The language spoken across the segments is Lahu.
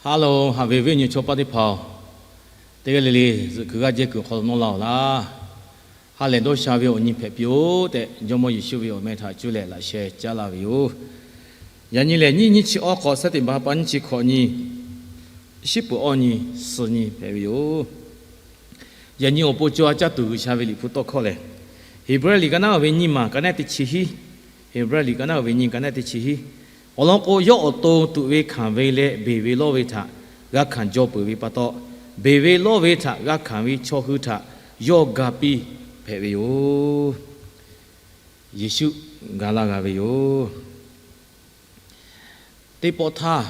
Hello, haꞈ ve awˬ viˉ awˬ nyi chaw paˇ teˇ hpaˍ-oˬ, teˇ g'aˇ le le zuhꞈ kuiˬ g'aˇ jehˇ kuiˬ awˬ hk'aw lo nawˇ laˇ-oˬ laˇ. Ha lehˬ dawˇ sha ve awˬ nyi hpehꞈ piˇ-oˬ tehꞈ, Jawˇmawˇ Yeˍsuˆ ve awˬ meh htaꞈ cuˇ leh laꞈ sheh caˉ laˇ ve yoˬ. Yaꞈ nyi lehˬ, nyiˇ nyiˇ chi awˇ hk'awꞈ, September ha pa nyiˇ chi hkawꞈ nyi, shiˉ peuˬ awˇ nyi, suh nyi hpehꞈ ve yoˬ. Yaꞈ nyi awˬ pon co ha caˇ tuˬ G'uiˬsha ve Liꞈ hpu tawˇ hkawˇ lehˬ, Heˍbrehˇ liꞈ ka naˉ ve nyiˇ maˬ ka naˉ teˇ chi hiˉ, Heˍbrehˇ liꞈ ka naˉ ve nyiˇ ka naˉ teˇ chi hiˉ. Awˬ lawn k'o, yawˇ awˬ to tuꞈ ve hkanˍ ve leh beˬ ve lawˇ ve htaꞈ g'a hkanˍ jaw peuˬ ve pa taw, beˬ ve lawˇ ve htaꞈ g'a hkanˍ ve chaw hui htaꞈ yawˇ ga piˇ hpehꞈ ve yoˬ. Yeˍsuˆ ga laˇ g'a ve yoˬ. Teˇ pawˆ htaˇ,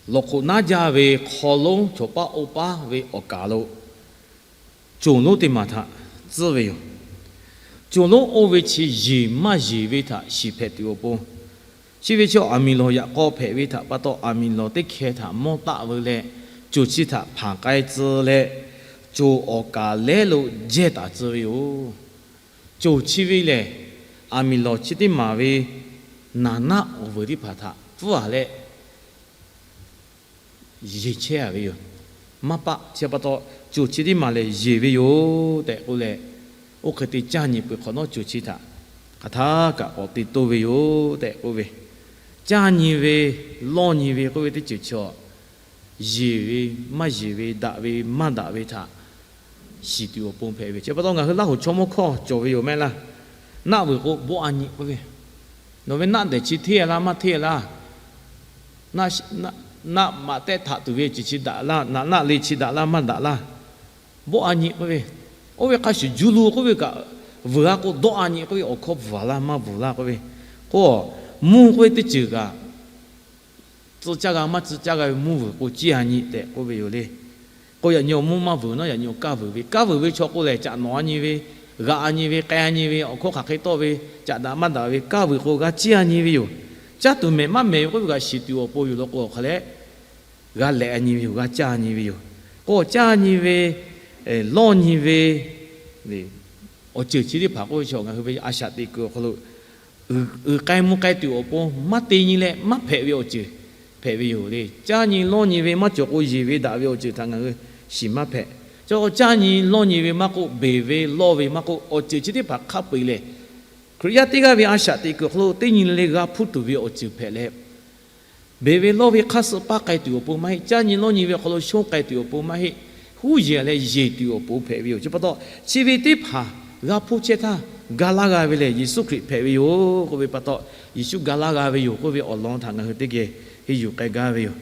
lawˬ hk'oꞈ naˉ jaˇ ve hk'aw lonˉ chawˬ paˇ oˇ paˉ ve awˬ kaˍ lo conˬ lonˉ teˇ maˬ htaꞈ tcuhˉ ve yoˬ. Conˬ lonˉ oˇ ve chi yeˬ maˇ yeˬ ve htaꞈ shiˍ hpehꞈ tuˬ awˬ pon, chi ve chaw aˬ miˍ lawˬ yaꞈ k'aw hpehꞈ ve htaꞈ pa taw, aˬ miˍ lawˬ teˇ hkeh htaꞈ mawˇ taˆ veu leh, conˬ chi htaꞈ hpanˍ k'ai tcuh leh, conˬ awˬ kaˍ lehˉ lo jehˇ taˍ tcuh ve yoˬ. Conˬ chi ve lehˬ, aˬ miˍ lawˬ chi teˇ maˬ ve naˍ naˆ awˬ vuiˬ teˇ hpaˍ htaꞈ pfuhˇ a leh yeˬ chehˇ a ve yoˬ. Maˇ paˆ chi pa taw, conˬ chi teˇ maˬ lehˬ yeˬ ve yoˬ tehꞈ k'oˆ leh, oˇ hk'e te caˇ nyi peuˬ hk'awꞈ nawˉ, conˬ chi htaꞈ hk'aˬ htaˇ kaꞈ k'awꞈ te toˇ ve yoˬ tehꞈ k'oˆ ve, caˇ nyi ve, lawˇ nyi ve k'oˆ ve teˇ ceuˬ chi a, yeˬ ve, maˇ yeˬ ve, daꞈ ve maˇ daꞈ ve htaꞈ shiˍ tuˬ awˬ pon hpehꞈ ve. Chi pa taw ngaˬ hui Laˇ huˍ chaw mawˇ hkawˇ cawˬ ve yoˬ mehˆ laˇ. Naˆ vuiˬ k'o bawˆ a nyi k'oˆ ve, nawˬ ve naˆ dehˬ chi hteˇ laˇ maˇ hteˇ laˇ, naˆ maꞈ tehˆ htaꞈ tuˬ ve ceuˬ chi daꞈ laˇ, naꞈ naˆ le chi daꞈ laˇ maˇ daꞈ laˇ, bawˆ a nyi k'oˆ ve. Oˇ ve hk'a shuˍ, juˇ lu k'oˆ ve kaꞈ, vuiˬ a k'o dawˆ a nyi k'oˆ ve, awˬ hkawˇ bvuhˬ a laˇ maˇ bvuhˬ laˇ k'oˆ ve, k'o, mvuhˇ k'oˆ ve teˇ ceuˬ kaꞈ tcuh caˇ g'a maˇ tcuh caˇ g'a ve mvuhˇ vuiˬ k'o, ciˇ a nyi tehꞈ k'oˆ ve yoˬ le. K'o, yaꞈ nyi awˬ mvuhˇ maˇ vuiˬ nawˉ, yaꞈ nyi awˬ kaˇ vuiˬ ve, kaˇ vuiˬ ve chaw k'o lehˬ, caꞈ nawꞈ a nyi ve, g'aꞈ a nyi ve, k'ai a nyi ve, awˬ hkawˇ hk'aˬ hk'e tawˆ ve, caꞈ daꞈ maˇ daꞈ ve kaˇ vuiˬ k'o g'a ciˇ a nyi ve yoˬ. Caˇ tuˬ mehˍ maˇ mehˍ ve k'oˆ ve kaꞈ shiˍ tuˬ awˬ pon yoˬ law k'o, awˬ hk'a leh g'a lehꞈ a nyi ve yoˬ, g'a caˇ a nyi ve yoˬ. K'o, caˇ nyi ve, lawˇ nyi ve, awˬ ceuˬ chi teˇ hpaˍ k'oˆ ve chaw ngaˬ hui ve a shaꞈ teꞈ kuiˬ awˬ hk'aw lo uiˍ k'ai mvuh k'ai tuˬ awˬ pon maˇ te nyi leh maˇ hpehꞈ ve awˬ ceuˬ hpehꞈ ve yoˬ le. Caˇ nyi lawˇ nyi ve maˇ cawˬ k'o, yeˬ ve daꞈ ve awˬ ceuˬ htaꞈ ngaˬ hui shiˍ maˇ hpehꞈ. Caˇ, caˇ nyi lawˇ nyi ve maˇ k'oˆ, beˬ ve lawˇ ve maˇ k'oˆ, awˬ ceuˬ chi teˇ hpaˍ hk'a peu-eˬ lehˬ, Hkriꞈ yaˇ teˇ g'aˇ ve a shaꞈ teꞈ kuiˬ awˬ hk'aw lo teˇ nyi le le g'a hpuˇ tuˬ ve awˬ ceuˬ hpehꞈ leh, beˬ ve lawˇ ve hk'aˇ suh paˇ k'ai tuˬ awˬ pon maˇ heˆ. Caˇ nyi lawˇ nyi ve awˬ hk'aw lo shonˇ k'ai tuˬ awˬ pon maˇ heˆ. Huˉ yeˬ leh yeˬ tuˬ awˬ pon hpehꞈ ve yoˬ. Chi pa taw, chi ve teˇ hpaˍ g'a hpuˇ chehˇ htaˇ, ga laˇ g'a ve lehˬ Yeˍsuˆ Hkriꞈ hpehꞈ ve yoˬ k'oˆ ve pa taw, Yeˍsuˆ ga laˇ g'a ve yoˬ k'oˆ ve awˬ lawn htaꞈ ngaˬ hui teˇ geh henˇ yuˬ k'ai gaˇ ve yoˬ.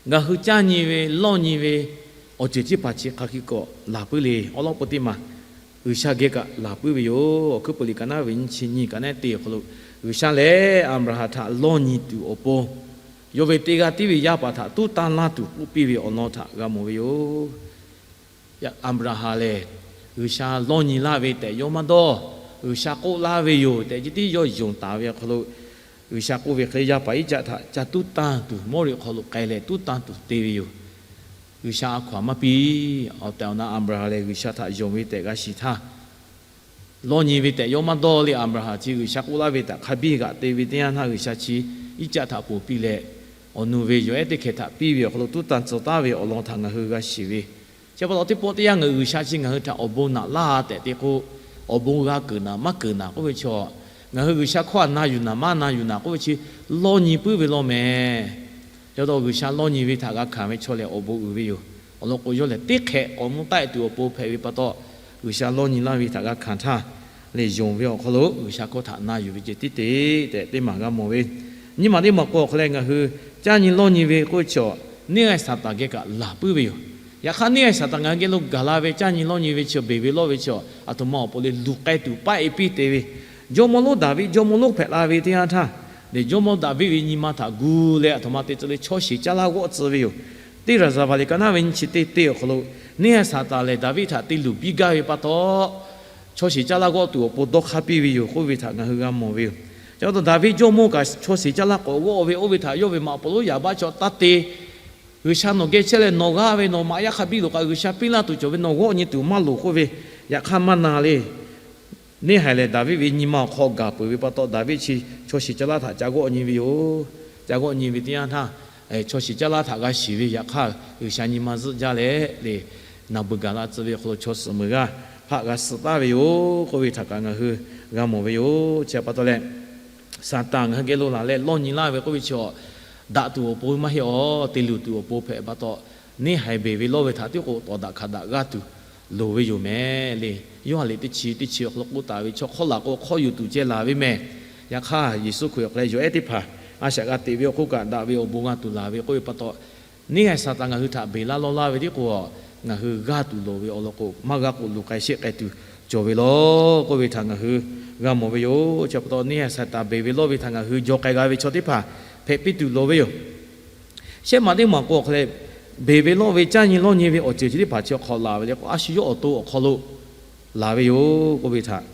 Ngaˬ hui caˇ nyi ve, lawˇ nyi ve, awˬ ceuˬ teˇ hpaˍ chi hk'aˬ hk'e k'awꞈ laˬ puiˉ le. Awˉ lawˉ pon teˇ maˬ G'uiˬsha geh kaꞈ laˬ puiˉ ve yoˬ. Awˬ hkuiˉ puiˍ liꞈ ka naˉ ve nyiˇ chi nyiˇ ka naˉ teˇ awˬ hk'aw lo, G'uiˬsha lehˬ Aˍbraˍhanˍ htaꞈ lawˇ nyi tuˬ awˬ pon, yawˇ ve teˇ g'aˇ tiˉ ve yaˇ paˍ htaꞈ tuˉ tanˇ laˇ tuˬ k'oˆ piˇ ve awˬ lawn htaꞈ g'a mawˬ ve yoˬ. Aˍbraˍhanˍ lehˬ, G'uiˬsha lawˇ nyi laˇ ve tehꞈ yawˇ maˇ dawˇ. G'uiˬsha k'oˆ laˇ ve yoˬ tehꞈ, chi tiˉ yawˇ yonˍ taˍ ve awˬ hk'aw lo, G'uiˬsha k'oˆ ve hk'e, yaˇ paˍ Iˉcaˆ htaꞈ ca tuˉ tanˇ tuˬ Mawˇriˆ hk'aw lo k'ai leh tuˉ tanˇ tuˬ te ve yoˬ. G'uiˬsha a hkaw-anˬ maˇ piˇ. Awˬ tehˬ awˬ na Aˍbraˍhanˍ lehˬ, G'uiˬsha htaꞈ yonˍ ve tehꞈ g'a shiˍ htaˇ, lawˇ nyi ve tehꞈ yawˇ maˇ dawˇ le. Aˍbraˍhanˍ chi G'uiˬsha k'oˆ laˇ ve htaꞈ hk'a biˇ g'aꞈ te ve teˇ yanˇ htaˇ, G'uiˬsha chi Iˉcaˆ htaꞈ ponˬ piˇ leh, awˬ nu ve yawˬ ehˉ teˇ hkeh htaꞈ piˇ ve awˬ hk'aw lo tuˉ tanˇ tcuh taˍ ve awˬ lawn htaꞈ ngaˬ hui g'a shiˍ ve. Chi pa taw teˇ pawˆ teˇ yanˇ ngaˬ hui G'uiˬsha chi ngaˬ hui htaꞈ awˬ bon naꞈ laˇ tehꞈ te k'o, awˬ bon g'a keunˍ naˍ maˇ keunˍ naˍ k'oˆ ve chaw, ngaˬ hui G'uiˬsha hkawˇ htaꞈ na yuˬ naˍ maˇ na yuˬ naˍ k'oˆ ve chi, lawˇ nyi puiˉ ve law mehˍ. Chi pa taw G'uiˬsha lawˇ nyi ve htaꞈ g'a hkanˍ ve chaw lehˬ awˬ bon uiˍ ve yoˬ. Awˬ lawn k'o, yawˇ lehˬ teˇ hkeh awˬ mvuh taˆ tuˬ awˬ pon hpehꞈ ve pa taw, G'uiˬsha lawˇ nyi laˇ ve htaꞈ g'a hkanˍ htaˇ leh yonˍ ve awˬ hk'aw lo G'uiˬsha hkawˇ htaꞈ na yuˬ ve ceh tiˉ te tehꞈ teˇ maˬ g'a mawˬ ve. Nyiˇ maˬ teˇ maˬ k'o awˬ hk'aw leh ngaˬ hui caˇ nyi lawˇ nyi ve k'oˆ ve chaw, neˇ g'aˇ Saˍtanˍ geh kaꞈ laˬ puiˉ ve yoˬ. Yaꞈ hk'aˇ neˇ g'aˇ Saˍtanˍ ngaˬ hui geh lo gaˬ la ve caˇ nyi lawˇ nyi ve chi, beˬ ve lawˇ ve chi, aˬ htoꞈ ma awˬ pon le luˬ k'ai tuˬ paˆ e piˇ te ve, jawˇmawˇ lonˉ Daˍviˆ jawˇmawˇ lonˉ hpehꞈ la ve teˇ yanˇ htaˇ, lehˬ jawˇmawˇ Daˍviˆ ve nyi ma htaꞈ gu leh aˬ htoꞈ ma te tcuh le chaw sheˍ caˇ laˇ g'awˆ tcuh ve yoˬ. Teˇ Raˍzaˍvaˍ liꞈ ka naˉ ve nyiˇ chi teˇ teˇ awˬ hk'aw lo, neˇ g'aˇ Saˍtanˍ lehˬ Daˍviˆ htaꞈ te luˬ biˇ gaˇ ve pa taw, chaw sheˍ caˇ laˇ g'awˆ tuˬ awˬ pon dawˇ hk'aˇ piˇ ve yoˬ k'oˆ ve htaꞈ ngaˬ hui g'a mawˬ ve yoˬ. Chi pa taw Daˍviˆ jawˇmawˇ kaꞈ chaw sheˍ caˇ laˇ k'awꞈ g'awˆ ve oˇ ve htaꞈ yawˇ ve maꞈ paˍ lonˉ Yaˍbaˆ chaw taˇ te, G'uiˬsha nawˬ geh chehˇ leh nawˬ g'aˇ ve nawˬ maꞈ yaˇ hk'a biˇ loꞈ kaꞈ G'uiˬsha piˇ laˇ tuˬ cawˬ ve nawˬ g'awˆ nyi tuˬ maˇ loˍ k'oˆ ve, yaꞈ hk'aˇ maˇ na le. Neˇ haiˬ lehˬ Daˍviˆ ve nyi ma awˬ hk'aw gaˬ peuˬ ve pa taw, Daˍviˆ chi chaw sheˍ caˇ laˇ htaꞈ ca g'awˆ nyi ve yoˬ. Ca g'awˆ nyi ve teˇ yanˇ htaˇ, chaw shiˍ caˇ laˇ htaꞈ g'a shiˍ ve, yaꞈ hk'aˇ G'uiˬsha nyi ma zuhˆ jaˇ leh le, naˬ beuˬ gaˬ la tcuh ve awˬ hk'aw lo chaw suhˍ meuˍ g'aˇ hpaˆ g'a suh taˍ ve yoˬ k'oˆ ve htaꞈ kaꞈ ngaˬ hui g'a mawˬ ve yoˬ. Chi pa taw leh, Saˍtanˍ ngaˬ hui geh lo laˬ leh lawˇ nyi laˇ ve k'oˆ ve chi, daꞈ tuˬ awˬ pon maˇ heˆ awˬ, te luˬ tuˬ awˬ pon hpehꞈ pa taw, neˇ haiˬ beˬ ve lawˇ ve htaꞈ tiˉ k'o tawˍ daꞈ hkanˍ daꞈ g'aˇ tuˬ loˍ ve yoˬ mehˍ le. Yoˇhanˬ liꞈ teˇ chi teˇ chi awˬ hk'aw lo k'oˆ taˍ ve, chaw hk'awˇ laˬ k'o hk'awˇ yuˬ tuˬ ceh laˬ ve mehˍ. Yaꞈ hk'aˇ Yeˍsuˆ Hkriꞈ awˬ hk'aw lo yawˬ ehˉ teˇ hpaˍ a shaꞈ g'a teꞈ ve awˬ hk'oˆ kaꞈ daꞈ ve awˬ bon g'a tuˬ laˬ ve k'oˆ ve pa taw, neˇ haiˬ Saˍtanˍ ngaˬ hui htaꞈ beˬ laˇ lawˇ laˇ ve tiˉ k'o, ngaˬ hui g'aˇ tuˬ loˍ ve awˬ lawn k'o, maˇ g'aˇ k'o luˬ k'ai sheˆ k'ai tuˬ cawˬ ve law k'oˆ ve htaꞈ ngaˬ hui g'a mawˬ ve yoˬ. Chi pa taw neˇ haiˬ Saˍtanˍ beˬ ve lawˇ ve htaꞈ ngaˬ hui jaw k'ai g'a ve chaw teˇ hpaˍ hpehꞈ piˇ tuˬ loˍ ve yoˬ. Shehˆ maˬ teˇ maˬ k'o hk'aˬ lehˬ, beˬ ve lawˇ ve caˇ nyi lawˇ nyi ve awˬ ceuˬ chi teˇ hpaˍ chi hk'awꞈ laˬ ve le k'o, a shu yawˇ awˬ to awˬ hk'aw lo laˬ ve yoˬ k'oˆ ve htaꞈ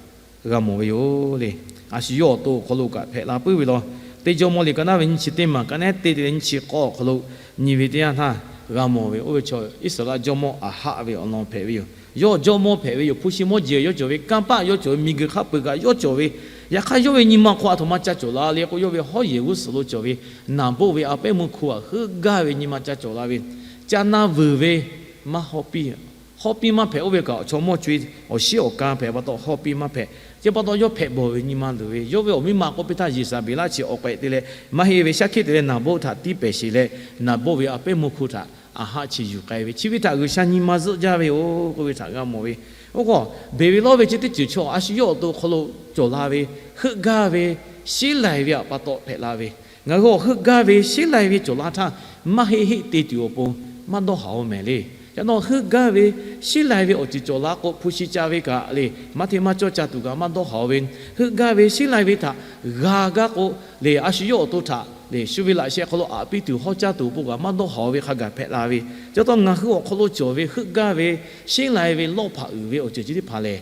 g'a mawˬ ve yoˬ le. A shu yawˇ awˬ to awˬ hk'aw lo kaꞈ hpehꞈ la puiˉ ve law. Teˇ Jawˇmawˇ liꞈ ka naˉ ve nyiˇ chi teˇ maˬ, ka naˉ teˇ te leh nyiˇ chi k'awˇ awˬ hk'aw lo nyi ve teˇ yanˇ htaˇ g'a mawˬ ve, oˇ ve chaw Iˉsaˍreˍlaˆ jawˇmawˇ Aˍhaˆ ve awˬ lawn hpehꞈ ve yoˬ. Yawˇ jawˇmawˇ hpehꞈ ve yoˬ. Hpu shi mawˇ jeˬ yawˇ cawˬ ve, kanˇ paˆ yawˇ cawˬ ve, miˬguiˬ hk'a peuˬ kaꞈ yawˇ cawˬ ve, yaꞈ hk'aˇ yawˇ ve nyi ma hk'aw aˬ htoꞈ ma ca cawˬ la le k'o, yawˇ ve hawˉ yehˬ g'uˇ suhˍ lo cawˬ ve Naˍboˆ ve a pehˉ meuˇ hko aꞈ heuˆ gaˇ ve nyi ma ca cawˬ la ve, ca na vuiˬ ve maˇ hawˇ piˇ hawˇ piˇ maˇ hpehꞈ. Oˇ ve kaꞈ chaw mawˇ co-e awˬ shiˉ awˬ kan hpehꞈ pa taw, hawˇ piˇ maˇ hpehꞈ. Chi pa taw yawˇ hpehꞈ bawˬ ve nyi ma luˬ ve, yawˇ ve awˬ miˇ ma k'oˆ piˇ htaˇ Yeˍzaˍbeˍlaˆ chi awˬ k'ehꞈ te leh maˇ heˆ ve shaˉ hkiˆ te leh Naˍboˆ htaꞈ tiˇ pehˍ sheˍ leh, Naˍboˆ ve a pehˉ meuˇ hko htaꞈ Aˍhaˆ chi yuˬ k'ai ve, chi ve htaꞈ G'uiˬsha nyi ma zuhˆ jaˇ ve yoˬ k'oˆ ve htaꞈ g'a mawˬ ve. Oˇ k'o, beˬ ve lawˇ ve chi teˇ ceuˬ chaw a shu yawˇ awˬ to awˬ hk'aw lo cawˬ la ve, heuˆ gaˇ ve, sheˉ lai ve aꞈ pa taw hpehꞈ la ve. Ngaˬ hui awˬ heuˆ gaˇ ve sheˉ lai ve cawˬ la htaˇ, maˇ heˆ heˆ te tuˬ awˬ pon maˇ dawˇ haˍ-oˬ mehˍ le. Yaꞈ naw heuˆ gaˇ ve sheˉ lai ve awˬ ceuˬ cawˬ la k'o, hpu shi ca ve kaꞈ le, maˇ hteˇ maˇ cawˇ ca tuˬ kaꞈ maˇ dawˇ haˍ-oˬ ve, heuˆ gaˇ ve sheˉ lai ve htaꞈ g'a gaˇ k'o le, a shu yawˇ awˬ to htaꞈ le shu ve laꞈ sheh hk'aw lo aꞈ piˇ tuˬ hawˉ caˇ tuˬ awˬ pon kaꞈ maˇ dawˇ haˍ-oˬ ve hk'a gaˬ hpehꞈ la ve. Chi pa taw ngaˬ hui awˬ hk'aw lo cawˬ ve heuˆ gaˇ ve sheˉ lai ve lawˇ hpaꞈ uiˍ ve awˬ ceuˬ chi teˇ hpaˍ lehˬ,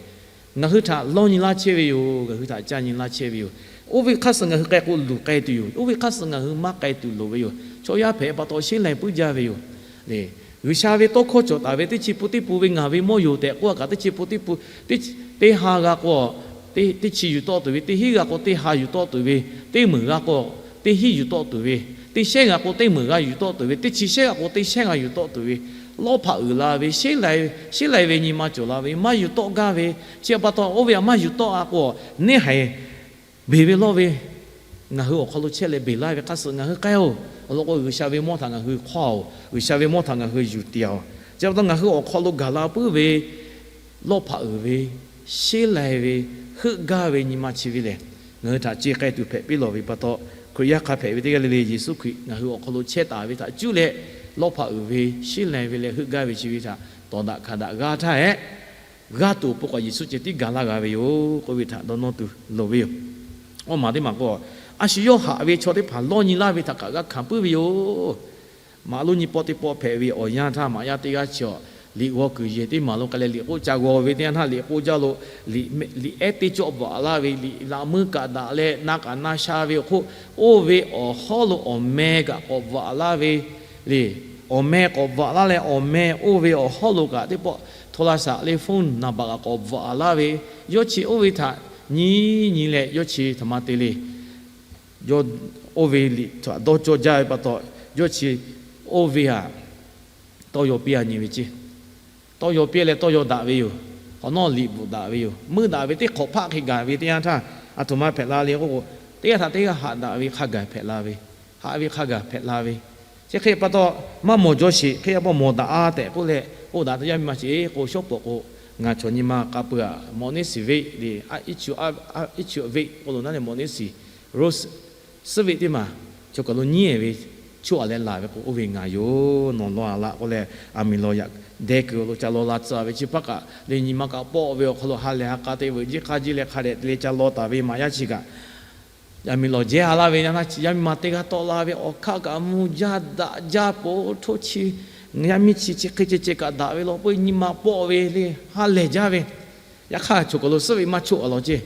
ngaˬ hui htaꞈ lawˇ nyi laˇ chehˇ ve yoˬ. Ngaˬ hui htaꞈ ca nyi laˇ chehˇ ve yoˬ. Oˇ ve hk'aˇ suh ngaˬ hui k'ai k'o luˬ k'ai tuˬ yoˬ. Oˇ ve hk'aˇ suh ngaˬ hui maˇ k'ai tuˬ loˍ ve yoˬ. Chaw yaˇ hpehꞈ pa taw sheˉ lai puiˉ jaˇ ve yoˬ. G'uiˬsha ve tawˇ hkawˇ cawˬ taˍ ve teˇ chi pun teˇ pun ve ngaˬ ve mawˇ yoˬ tehꞈ k'oˆ a kaꞈ, teˇ chi pun teˇ pun, teˇ ha g'a k'o teˇ chi yuˬ tawˆ tuˬ ve, teˇ hinˉ g'a k'o teˇ ha yuˬ tawˆ tuˬ ve, teˇ meunˍ g'a k'o teˇ hinˉ yuˬ tawˆ tuˬ ve, teˇ shehˉ g'a k'o teˇ meunˍ g'a yuˬ tawˆ tuˬ ve, teˇ chi shehˉ g'a k'o teˇ shehˉ g'a yuˬ tawˆ tuˬ ve, lawˇ hpaꞈ uiˍ la ve, sheˉ lai ve nyi ma cawˬ la ve, maˇ yuˬ tawˆ gaˇ ve. Chi pa taw oˇ ve aꞈ maˇ yuˬ tawˆ a k'o, neˇ haiˬ beˬ ve lawˇ ve ngaˬ hui awˬ hk'aw lo chehˇ leh beˬ laˇ ve hk'aˇ suh ngaˬ hui k'ai-oˬ. Awˬ lawn k'o, G'uiˬsha ve mawˇ htaꞈ ngaˬ hui hk'awˇ-oˬ. G'uiˬsha ve mawˇ htaꞈ ngaˬ hui yuˬ tiꞈ-oˬ. Chi pa taw ngaˬ hui awˬ hk'aw lo gaˬ la puiˉ ve lawˇ hpaꞈ uiˍ ve, sheˉ lai ve, heuˆ gaˇ ve nyi ma chi ve lehˬ, ngaˬ hui htaꞈ ce k'ai tuˬ hpehꞈ piˇ lawˬ ve pa taw, Hkriꞈ yaˇ hk'a hpehꞈ ve teˇ g'aˇ le le Yeˍsuˆ Hkriꞈ ngaˬ hui awˬ hk'aw lo chehˇ taˍ ve htaꞈ cuˇ leh, lawˇ hpaꞈ uiˍ ve, sheˉ lai ve leh heuˆ gaˇ ve chi ve htaꞈ tawˍ daꞈ hkanˍ daꞈ g'a htaˇ hehꞈ, g'aˇ tuˬ awˬ pon k'awꞈ Yeˍsuˆ ceh tiˉ gaˬ laˇ g'a ve yoˬ k'oˆ ve htaꞈ dawˇ nawˇ tuˬ loˍ ve yoˬ. Awˇ maˬ teˇ maˬ k'o, a shu yawˇ haꞈ ve chaw teˇ hpaˍ lawˇ nyi laˇ ve htaꞈ kaꞈ g'a hkanˍ puiˉ ve yoˬ. Maꞈ lonˉ nyi pawˆ teˇ pawˆ hpehꞈ ve awˬ yanˇ htaˇ, maꞈ yaˇ teˇ g'aˇ chi liꞈ g'aw kuiˬ yehˬ teˇ maˬ lo k'ai leh liꞈ k'oˆ ca g'aw ve teˇ yanˇ htaˇ, liꞈ k'oˆ jaˇ lo, liꞈ ehˉ teˇ cawˆ bvuhꞈ laˇ ve, liꞈ laꞈ meuˇ kaꞈ daꞈ leh na kaꞈ na sha ve awˬ hk'oˆ, oˇ ve awˬ hawˉ lo awˬ meh kaꞈ k'awꞈ bvuhꞈ laˇ ve le. Awˬ meh k'awꞈ bvuhꞈ laˇ leh, awˬ meh oˇ ve awˬ hawˉ lo kaꞈ teˇ pawˆ โทรศัพท์ le, phone number kaꞈ k'awꞈ bvuhꞈ laˇ ve, yawˇ chi oˇ ve htaꞈ nyi nyi leh yawˇ chi htaꞈ ma te le. Yawˇ oˇ ve liꞈ htaꞈ dawˇ cawˇ jaˇ ve pa taw, yawˇ chi oˇ ve htaꞈ tawˇ yaw piˇ-a nyi ve ceˇ. Tawˇ yaw piˇ leh tawˇ yaw daꞈ ve yoˬ. Hk'awꞈ nawˉ liꞈ bvuhꞈ daꞈ ve yoˬ. Meuˇ daꞈ ve teˇ hk'awꞈ hpaˆ hk'e gaˬ ve teˇ yanˇ htaˇ, aˬ htoꞈ ma hpehꞈ la le k'oˆ k'o, teˇ g'aˇ htaꞈ teˇ g'aˇ haꞈ daꞈ ve hk'a gaˬ hpehꞈ la ve, haꞈ ve hk'a gaˬ hpehꞈ la ve. Chi hk'e pa taw, maˇ mawˬ jaw sheˍ, hk'e pa taw mawˬ daꞈ-a tehꞈ k'oˆ leh k'oˆ daꞈ te yaˇ miˇ ma chi k'o, shawˉ pawˍ k'o, ngaˬ chaw nyi ma k'a peu-a mawꞈ neˉ siˍ veˆ le, iˉ chi veˆ k'oˆ lo naˉ leh mawꞈ neˉ siˍ, Rose suhˉ veˆ teˇ maˬ chaw kaˬ lo nyiˉ-ehˍ ve choˆ-a leh laˬ ve k'o, oˇ ve ngaˬ yoˬ. Nawˬ law-a laꞈ k'oˆ leh, aˬ miˍ lawˬ yaꞈ deh kuiˬ awˬ lo ca law la tcuh ve chi hpaˇ kaꞈ le, nyi ma kaꞈ pawˆ ve awˬ hk'aw lo ha lehˬ ha k'a te veuꞈ jiˇ hk'aˇ jiˇ leh hk'a dehꞈ te leh ca law taˍ ve maꞈ yaˇ chi kaꞈ, yaˇ miˇ lawˬ jehˇ-a laˇ ve, yaˇ miˇ ma teˇ g'aˇ tawˆ la ve, awˬ hkaˆ kaꞈ mvuh jaˇ daꞈ jaˇ po htoˇ chi, yaˇ miˇ chi chi hk'e ceh ceh kaꞈ daꞈ ve law peuˬ, nyi ma pawˆ ve le, ha lehˬ jaˇ ve. Yaꞈ hk'aˇ, choˬ kaˬ lo suhˉ ve maˇ choˆ-a law ceˇ.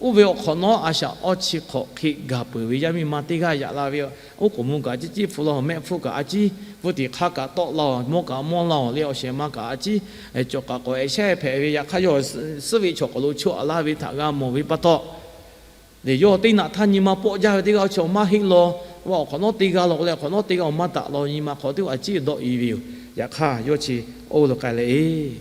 Oˇ ve awˬ hk'awꞈ nawˉ, a shaꞈ awˇ chi hk'awꞈ hk'e gaˬ peuˬ ve yaˇ miˇ ma teˇ g'aˇ yaꞈ la ve, oˉ k'oˍ mvuh kaꞈ ciˉ ciˉ hpu la-oˬ, mehˆ hpfuhˇ kaꞈ a ciˉ, pfuhˇ tiꞈ hk'aˇ kaꞈ tawˆ la-oˬ, mawˇ kaꞈ mawˇ la-oˬ le, awˬ shehˍ ma kaꞈ a ciˉ, cawˬ kaꞈ k'awꞈ-e shehˉ hpehꞈ ve. Yaꞈ hk'aˇ, yawˇ suhˉ ve choˬ kaˬ lo choˆ-a laˇ ve htaꞈ g'a mawˬ ve pa taw, le, yawˇ teˇ naꞈ htaˇ nyi ma pawˆ jaˇ ve teˇ g'aˇ awˬ chi awˬ maˇ heˆ law. Awˬ hk'awꞈ nawˉ teˇ g'aˇ law k'o leh, awˬ hk'awꞈ nawˉ teˇ g'aˇ awˬ maˇ taꞈ law nyi ma hk'awꞈ teˇ g'aˇ a ciˉ dawˆ i ve yoˬ. Yaꞈ hk'aˇ yawˇ chi oˇ lo k'ai leh, eˬ,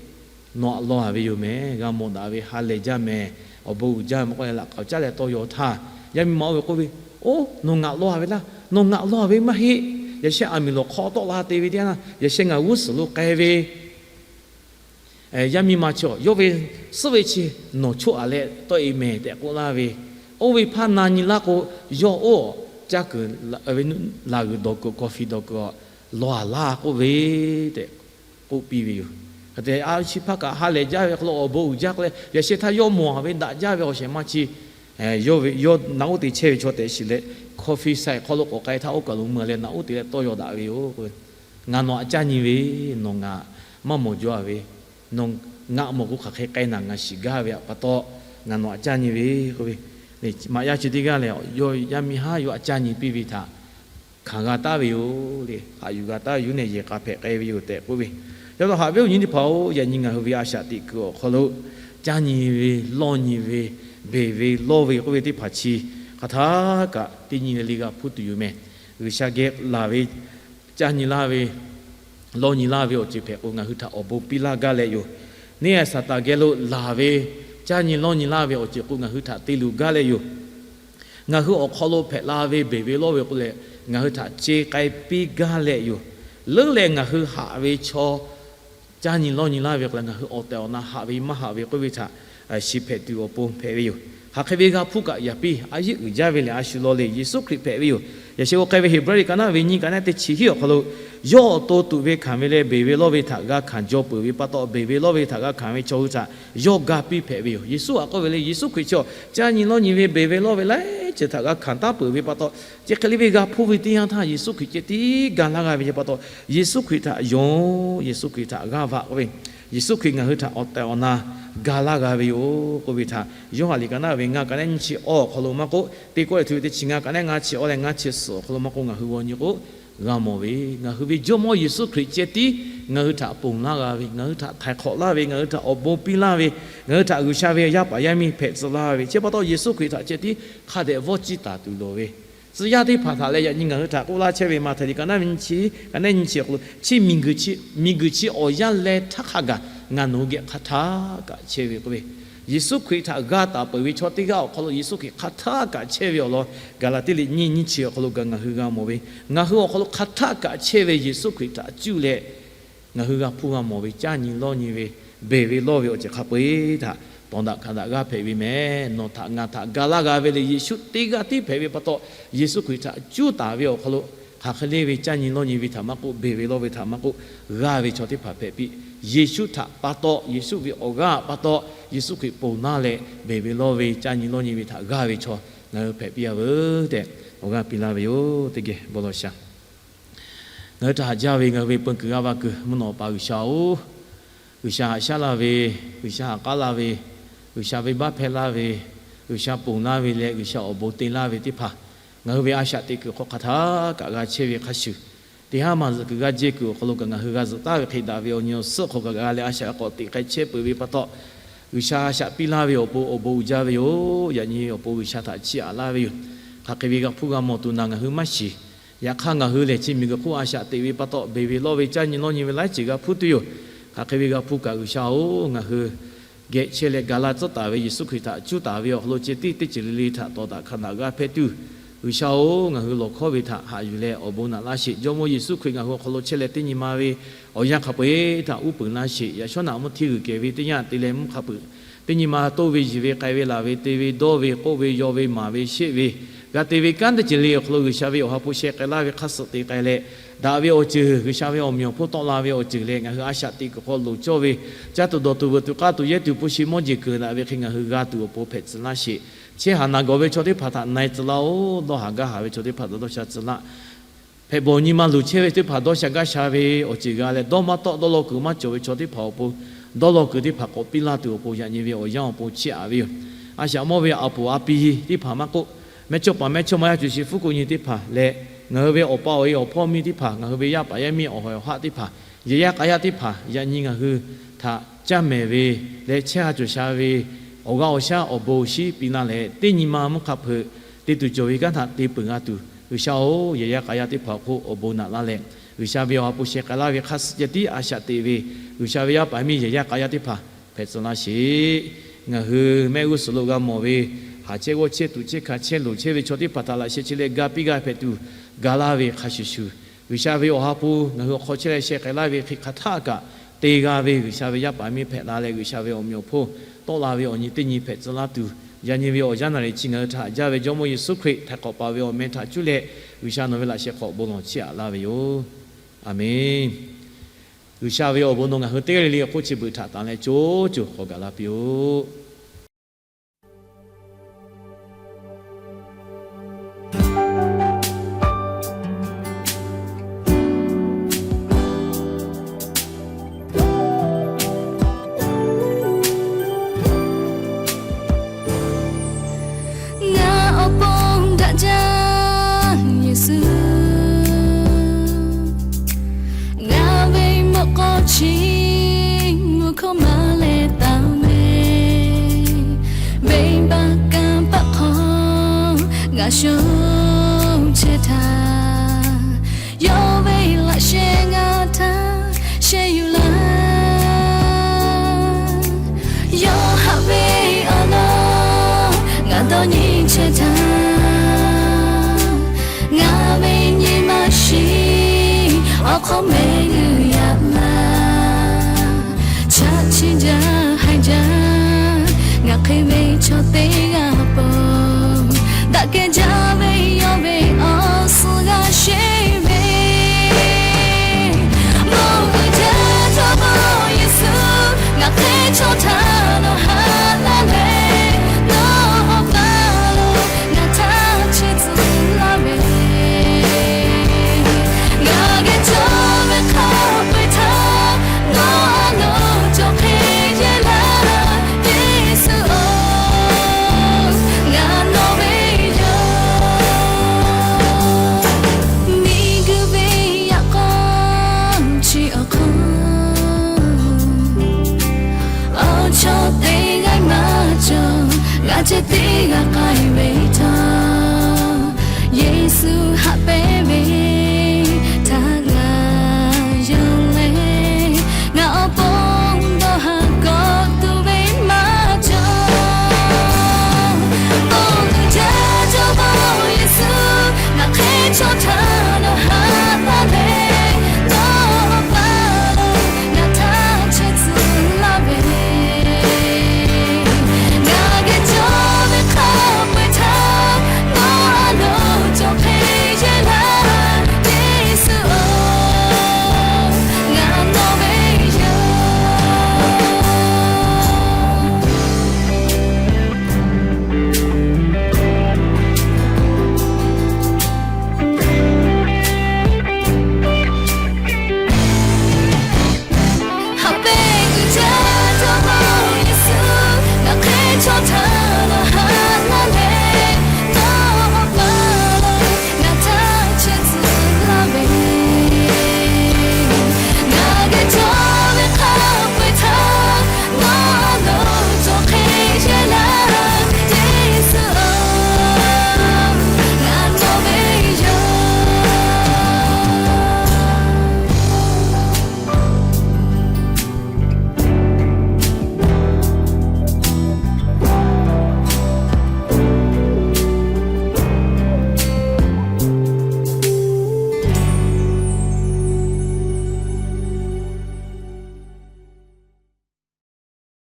nawˬ aꞈ law a ve yoˬ mehˍ. G'a mawˬ daꞈ ve ha lehˬ jaˇ mehˍ. Awˬ bon uiˍ jaˇ mehˍ k'oˆ leh laꞈ k'aoˍ caˉ leh tawˇ yaw htaˇ, yaˇ miˇ ma oˇ ve k'oˆ ve, Oˇ, nawˬ ngaˬ law a ve laˇ. Nawˬ ngaˬ law a ve maˇ heˆ. Yaꞈ sheh aˬ miˍ lawˬ hk'aw tawˆ la te ve teˇ yanˇ, yaꞈ sheh ngaˬ g'uˇ suhˍ lo k'ai ve yaˇ miˇ ma chaw yawˇ ve suhˉ ve chi nawˬ choˆ a leh tawˆ e mehˍ tehꞈ k'oˆ laˇ ve, oˇ ve hpaˇ na nyi laˇ k'o, yawˇ oˇ caˇ kuiˬ laˬ g'uiˬ dawˬ kuiˬ, coffee dawˬ kuiˬ law a laˇ k'oˆ ve tehꞈ k'oˆ piˇ ve yoˬ. Hk'e te a chi hpaˇ kaꞈ ha lehˬ jaˇ ve hk'aw lo awˬ bon uiˍ jaˇ k'oˆ leh, yaꞈ sheh htaˇ yawˇ mawˬ a ve daꞈ jaˇ ve awˬ shehˍ ma chi, yawˇ ve yawˇ naꞈ uˉ te chehˇ ve chaw tehꞈ shiˍ leh, coffee shop hk'aw lo k'awꞈ k'ai htaˇ oˇ kaˬ lo mui leh naꞈ uˉ te leh tawˇ yaw daꞈ ve yoˬ. Ngaˬ nawˬ aꞈ caˇ nyi ve, nawˬ ngaˬ maˇ mawˬ jaw a ve, nawˬ ngaˬ mawˬ k'o hk'aˬ hk'e k'ai naˍ ngaˬ shiˍ gaˇ ve pa taw, ngaˬ nawˬ aꞈ caˇ nyi ve k'oˆ ve, maꞈ yaˇ chi teˇ g'aˇ lehˬ, yawˇ yaˇ miˇ haˉ yawˇ aꞈ caˇ nyi piˇ ve htaꞈ hkanˍ g'a taˉ ve yoˬ le. Haꞈ yuˬ g'a taˉ ve yoˬ nehˬ, yehˬ k'a hpehꞈ k'ai ve yoˬ tehꞈ k'oˆ ve. Yaꞈ taw haꞈ ve awˬ nyi teˇ hpaˍ-oˬ, yaꞈ nyi ngaˬ hui ve a shaꞈ teꞈ kuiˬ awˬ hk'aw lo caˇ nyi ve, lawˇ nyi ve, beˬ ve lawˇ ve k'oˆ ve teˇ hpaˍ chi hk'aˬ htaˇ kaꞈ teˇ nyi le le g'a hpuˇ tuˬ yoˬ mehˍ. G'uiˬsha geh laˬ ve, caˇ nyi laˇ ve, lawˇ nyi laˇ ve awˬ ceuˬ hpehꞈ k'o, ngaˬ hui htaꞈ awˬ bon piˇ laˇ gaˇ leh yoˬ. Neˇ Saˍtanˍ geh lo laˬ ve, caˇ nyi lawˇ nyi laˇ ve awˬ ceuˬ k'o, ngaˬ hui htaꞈ te luˬ gaˇ leh yoˬ. Ngaˬ hui awˬ hk'aw lo hpehꞈ la ve beˬ ve lawˇ ve k'oˆ leh, ngaˬ hui htaꞈ ce k'ai piˇ gaˇ leh yoˬ. Leuˉ leh ngaˬ hui haꞈ ve chaw caˇ nyi lawˇ nyi laˇ ve k'o leh, ngaˬ hui awˬ tehˬ awˬ na haꞈ ve maˇ haꞈ ve k'oˆ ve htaꞈ shiˍ hpehꞈ tuˬ awˬ pon hpehꞈ ve yoˬ. Hk'aˬ hk'e ve g'a hpuˇ kaꞈ yaꞈ piˇ, a yeˉ uiˍ jaˇ ve lehˬ, a shu law leh Yeˍsuˆ Hkriꞈ hpehꞈ ve yoˬ. Yaꞈ sheh k'o k'ai ve Heˍbrehˇ liꞈ ka naˆ ve nyiˇ ka naˆ teˇ chi hiˉ awˬ hk'aw lo, yawˇ awˬ to tuꞈ ve hkanˍ ve leh beˬ ve lawˇ ve htaꞈ g'a hkanˍ jaw peuˬ ve pa taw, beˬ ve lawˇ ve htaꞈ g'a hkanˍ ve chaw hui htaꞈ yawˇ ga piˇ hpehꞈ ve yoˬ. Yeˍsuˆ htaꞈ k'oˆ ve leh, Yeˍsuˆ Hkriꞈ chi caˇ nyi lawˇ nyi ve beˬ ve lawˇ ve laiˉ ceuˬ htaꞈ g'a hkanˍ taˉ peuˬ ve pa taw, chi hk'e le ve g'a hpuˇ ve teˇ yanˇ htaˇ, Yeˍsuˆ Hkriꞈ ceh tiˉ ga laˇ g'a ve pa taw, Yeˍsuˆ Hkriꞈ htaꞈ yonˍ, Yeˍsuˆ Hkriꞈ htaꞈ g'aˇ va k'oˆ ve, Yeˍsuˆ Hkriꞈ ngaˬ hui htaꞈ awˬ tehˬ awˬ na ga laˇ g'a ve yoˬ k'oˆ ve htaꞈ Yoˇhanˬ liꞈ ka naˆ ve ngaˇ ka naˆ nyiˇ chi awˇ awˬ hk'aw lo maˇ k'oˆ, teˇ kawˆ leh htu ve teˇ chi ngaˇ ka naˆ ngaˇ chi awˇ leh ngaˇ chi suhˍ awˬ hk'aw lo maˇ k'oˆ, ngaˬ hui g'aw nyi k'o g'a mawˬ ve, ngaˬ hui ve Jawˇmawˇ Yeˍsuˆ Hkriꞈ ceh tiˉ ngaˬ hui htaꞈ ponˬ laˇ g'a ve, ngaˬ hui htaꞈ htaiˍ hk'awꞈ laˇ ve, ngaˬ hui htaꞈ awˬ bon piˇ laˇ ve, ngaˬ hui htaꞈ G'uiˬsha ve yaˇ paˍ yaˇ miˇ hpehꞈ tcuh laˇ ve, chi pa taw Yeˍsuˆ Hkriꞈ htaꞈ ceh tiˉ hk'a dehꞈ vawˇ ciˇ taˍ tuˬ loˍ ve, tcuh yaˇ teˇ hpaˍ htaꞈ leh yaꞈ nyi ngaˬ hui htaꞈ k'oˆ laˇ chehˇ ve, Maꞈhtehˍ liꞈ ka naˆ ve nyiˇ chi, ka naˆ nyiˇ chi awˬ hk'aw lo, chi miˬguiˬ chi, miˬguiˬ chi awˬ yanˇ leh htaˇ hk'a gaˬ ngaˬ nawˬ hui geh hk'a htaˇ kaꞈ chehˇ ve k'oˆ ve, Yeˍsuˆ Hkriꞈ htaꞈ g'a taˍ peuˬ ve chaw teˇ g'aˇ awˬ hk'aw lo Yeˍsuˆ Hkriꞈ hk'a htaˇ kaꞈ chehˇ ve awˬ lawn Gaˍlaˍtiˆ liꞈ nyiˇ nyiˇ chi awˬ hk'aw lo kaꞈ ngaˬ hui g'a mawˬ ve, ngaˬ hui awˬ hk'aw lo hk'a htaˇ kaꞈ chehˇ ve Yeˍsuˆ Hkriꞈ htaꞈ cuˇ leh ngaˬ hui g'a hpuˇ g'a mawˬ ve, caˇ nyi lawˇ nyi ve, beˬ ve lawˇ ve awˬ ceuˬ hk'a peu-eˬ htaꞈ tawˍ daꞈ hkanˍ daꞈ g'aˇ hpehꞈ ve mehˍ. Nawˬ htaꞈ ngaˬ htaꞈ ga laˇ g'a ve lehˬ, Yeˍsuˆ teˇ g'aˇ tiˉ hpehꞈ ve pa taw, Yeˍsuˆ Hkriꞈ htaꞈ cuˇ taˍ ve awˬ hk'aw lo, hk'aˬ hk'e le ve caˇ nyi lawˇ nyi ve htaꞈ maˇ k'oˆ, beˬ ve lawˇ ve htaꞈ maˇ k'oˆ, g'aˇ ve chaw teˇ hpaˍ hpehꞈ piˇ. Yeˍsuˆ htaꞈ pa taw, Yeˍsuˆ ve awˬ g'aˇ pa taw, Yeˍsuˆ Hkriꞈ ponˬ laˇ leh beˬ ve lawˇ ve caˇ nyi lawˇ nyi ve htaꞈ g'aˇ ve chaw ngaˬ hui hpehꞈ piˇ a veuˬ tehꞈ awˬ g'aˇ piˇ laˇ ve yoˬ. Teˇ geh bon lawˬ shaˍ. Ngaˬ hui htaꞈ haꞈ jaˇ ve ngaˬ hui ve peu kuiˬ g'aˇ va kuiˬ mvuhˇ naw pa G'uiˬsha-oˬ, G'uiˬsha haꞈ shaˉ laˇ ve, G'uiˬsha haꞈ k'aˉ laˇ ve, G'uiˬsha venˇbaˆ hpehˇ laˇ ve, G'uiˬsha ponˬ laˇ ve leh G'uiˬsha awˬ bon te laˇ ve teˇ hpaˍ, ngaˬ hui ve a shaꞈ teꞈ kuiˬ hk'aw hk'a htaˇ kaꞈ g'a chehˇ ve hk'a shuˍ, teˇ haˉ maˬ zuhꞈ kuiˬ g'a jehˇ kuiˬ awˬ hk'aw lo kaꞈ ngaˬ hui g'a zuhꞈ taˍ ve hk'e daꞈ ve awˬ nyi awˬ suhˉ hk'aw kaꞈ g'a leh a shaꞈ k'awꞈ teꞈ k'ai chehˇ peuˬ ve pa taw, G'uiˬsha a shaꞈ piˇ laˇ ve awˬ pon awˬ bon uiˍ jaˇ ve yoˬ. Yaꞈ nyi awˬ pon G'uiˬsha htaꞈ chiˇ aꞈ laˇ ve yoˬ. Hk'aˬ hk'e ve g'a hpuˇ g'a mawˬ tuˬ naˬ ngaˬ hui maˇ shiˍ. Yaꞈ hk'aˇ ngaˬ hui lehˬ chi miˬguiˬ hk'oˆ a shaꞈ teꞈ ve pa taw, beˬ ve lawˇ ve caˇ nyi lawˇ nyi ve laiˉ ceuˬ g'a hpuˇ tuˬ yoˬ. Hk'aˬ hk'e ve g'a hpuˇ kaꞈ G'uiˬsha-oˬ, ngaˬ hui geh chehˇ leh ga laˇ tcuhˉ taˍ ve Yeˍsuˆ Hkriꞈ htaꞈ cuˇ taˍ ve awˬ hk'aw lo ceh tiˉ teˇ ceuˬ le le htaꞈ tawˍ daꞈ hkanˍ daꞈ g'aˇ hpehˇ tuˬ, G'uiˬsha-oˬ, ngaˬ hui lawˬ hkawˇ ve htaꞈ haꞈ yuˬ leh awˬ bon naꞈ laˇ sheˍ. Jawˇmawˇ Yeˍsuˆ Hkriꞈ ngaˬ hui awˬ hk'aw lo chehˇ leh teˇ nyi ma ve awˬ yanˇ hk'a peu-eˬ htaꞈ uˉ peunˍ laˇ sheˍ. Yaꞈ shawˉ naꞈ mvuhˇ hteˇ g'uiˬ kehˬ ve teˇ yanˇ te leh mvuhˇ hk'a peu-eˬ teˇ nyi ma toˇ ve yiˬ ve k'ai ve laˬ ve te ve dawˇ ve k'oˆ ve yaw ve maˍ ve sheˆ ve g'a te ve kanˉ teˇ ceuˬ le awˬ hk'aw lo G'uiˬsha ve awˬ ha hpu sheh k'ai laˇ ve hk'a suhˍ te k'ai leh, daꞈ ve awˬ ceuˬ, G'uiˬsha ve awˬ meꞈ awˬ hponˇ tawˆ la ve awˬ ceuˬ leh ngaˬ hui a shaꞈ teꞈ kuiˬ hk'aw loˍ cawˇ ve, caˇ tuˬ dawˬ tuˬ veuꞈ tuˬ k'aˇ tuˬ yehˇ tuˬ hpu shi mawˇ jeˬ kuiˬ daꞈ ve hk'e ngaˬ hui g'a tuˬ awˬ pon hpehꞈ tcuh laˇ sheˍ. Chehˇ haˍ naˬ gawˬ ve chaw teˇ hpaˍ htaꞈ na e tcuh laˇ-oˬ. Dawˇ haˍ gaˇ haˍ ve chaw teˇ hpaˍ htaꞈ dawˇ sha tcuh laˇ. Hpehꞈ bawˬ nyi ma luˬ chehˇ ve teˇ hpaˍ dawˇ sha gaˇ sha ve awˬ ceuˬ g'a leh, dawˇ maˇ tawˆ dawˇ law kuiˬ maˇ cawˬ ve chaw teˇ hpaˍ awˬ pon dawˇ law kuiˬ teˇ hpaˍ k'awꞈ piˇ laˇ tuˬ awˬ pon yaꞈ nyi ve awˬ yanˇ awˬ pon chiˇ aꞈ ve yoˬ. A shaꞈ mawˇ ve a poˍ a pi teˇ hpaˍ maˇ k'oˆ, mehˇchawˇ paˍ mehˇchawˇma yaˇ cuˬ shi fuˉ ko nyi teˇ hpaˍ leh, ngaˬ hui ve awˬ pa awˬ e awˬ hpawˇ miˇ teˇ hpaˍ, ngaˬ hui ve yaˇ paˍ yaˇ miˇ awˬ hawˍ awˬ haˆ teˇ hpaˍ, yehˬ yaˇ k'a yaˇ teˇ hpaˍ yaꞈ nyi ngaˬ hui htaꞈ caˇ mehˍ ve leh chehˇ ha cawˬ sha ve awˬ g'aˇ awˬ shaˉ awˬ bon awˬ shinˉ piˇ laˇ leh, teˇ nyi ma mvuhˇ hk'a hpeuꞈ te tuˬ cawˬ ve kanˉ htaꞈ te peuˬ g'a tuˬ, G'uiˬsha-oˬ, yehˬ yaˇ k'a yaˇ teˇ hpaˍ awˬ hk'oˆ awˬ bon naꞈ laˇ leh, G'uiˬsha ve awˬ ha hpu sheh k'ai laˇ ve hk'a suh ceh tiˉ a shaꞈ teꞈ ve, G'uiˬsha ve yaˇ paˍ miˇ yehˬ yaˇ k'a yaˇ teˇ hpaˍ hpehꞈ tcuh laˇ sheˍ. Ngaˬ hui mehˆ g'uˇ suhˍ lo g'a mawˬ ve, haˍ chehˇ g'awˇ chehˇ tuꞈ chehˇ hkanˍ chehˇ loˍ chehˇ ve chaw teˇ hpaˍ htaꞈ laꞈ sheh chi leh ga piˇ g'a hpehꞈ tuˬ ga laˇ ve hk'a shuˍ shuˍ, G'uiˬsha ve awˬ ha hpu ngaˬ hui awˬ hk'aw chehˇ leh sheh k'ai laˇ ve hk'e hk'aˬ htaˆ kaꞈ te g'a ve G'uiˬsha ve yaˇ paˍ miˇ hpehꞈ la leh, G'uiˬsha ve awˬ meꞈ awˬ hponˇ tawˆ la ve awˬ nyi teˇ nyi hpehꞈ tcuh laˇ tuˬ, yaꞈ nyi ve awˬ yanˇ naˍ riˍ chi ngaˬ hui htaꞈ haꞈ jaˇ ve Jawˇmawˇ Yeˍsuˆ Hkriꞈ htaiˍ hk'awꞈ paˍ ve awˬ meh htaꞈ cuˇ leh, G'uiˬsha nawˬ ve laꞈ sheh hk'aw bon lawˬ chiˇ aꞈ laˇ ve yoˬ. A menˬ. G'uiˬsha ve awˬ bon nawˬ ngaˬ hui teˇ g'aˇ le le awˬ hk'oˆ chi beuꞈ htaꞈ tanˍ leh co co hk'aw gaˬ la piˇ-oˆ. Ngaˬ awˬ pon daꞈ jaˇ Yeˍsuˆ, ngaˬ ve mawꞈ k'aw chi mvuhˇ hkawˇ maˇ leh taˍ mehˍ. Venˇbaˆ kanˇ paˆ hk'aw ngaˬ sho chehˇ htaˇ, yawˇ ve laꞈ sheh ngaˬ htaꞈ sheh yuˬ laˇ. Yawˇ haꞈ ve awˬ lawn ngaˬ dawˇ nyi chehˇ htaˇ, ngaˬ ve nyi ma shiˍ awˬ hk'aw mehˆ g'uiˬ yaꞈ laˇ. Chaꞈ chiˇ jaˇ haiˬ jaˇ ngaˬ hk'e ve chaw teˇ g'aˇ pon, daꞈ kehˬ jaˇ ve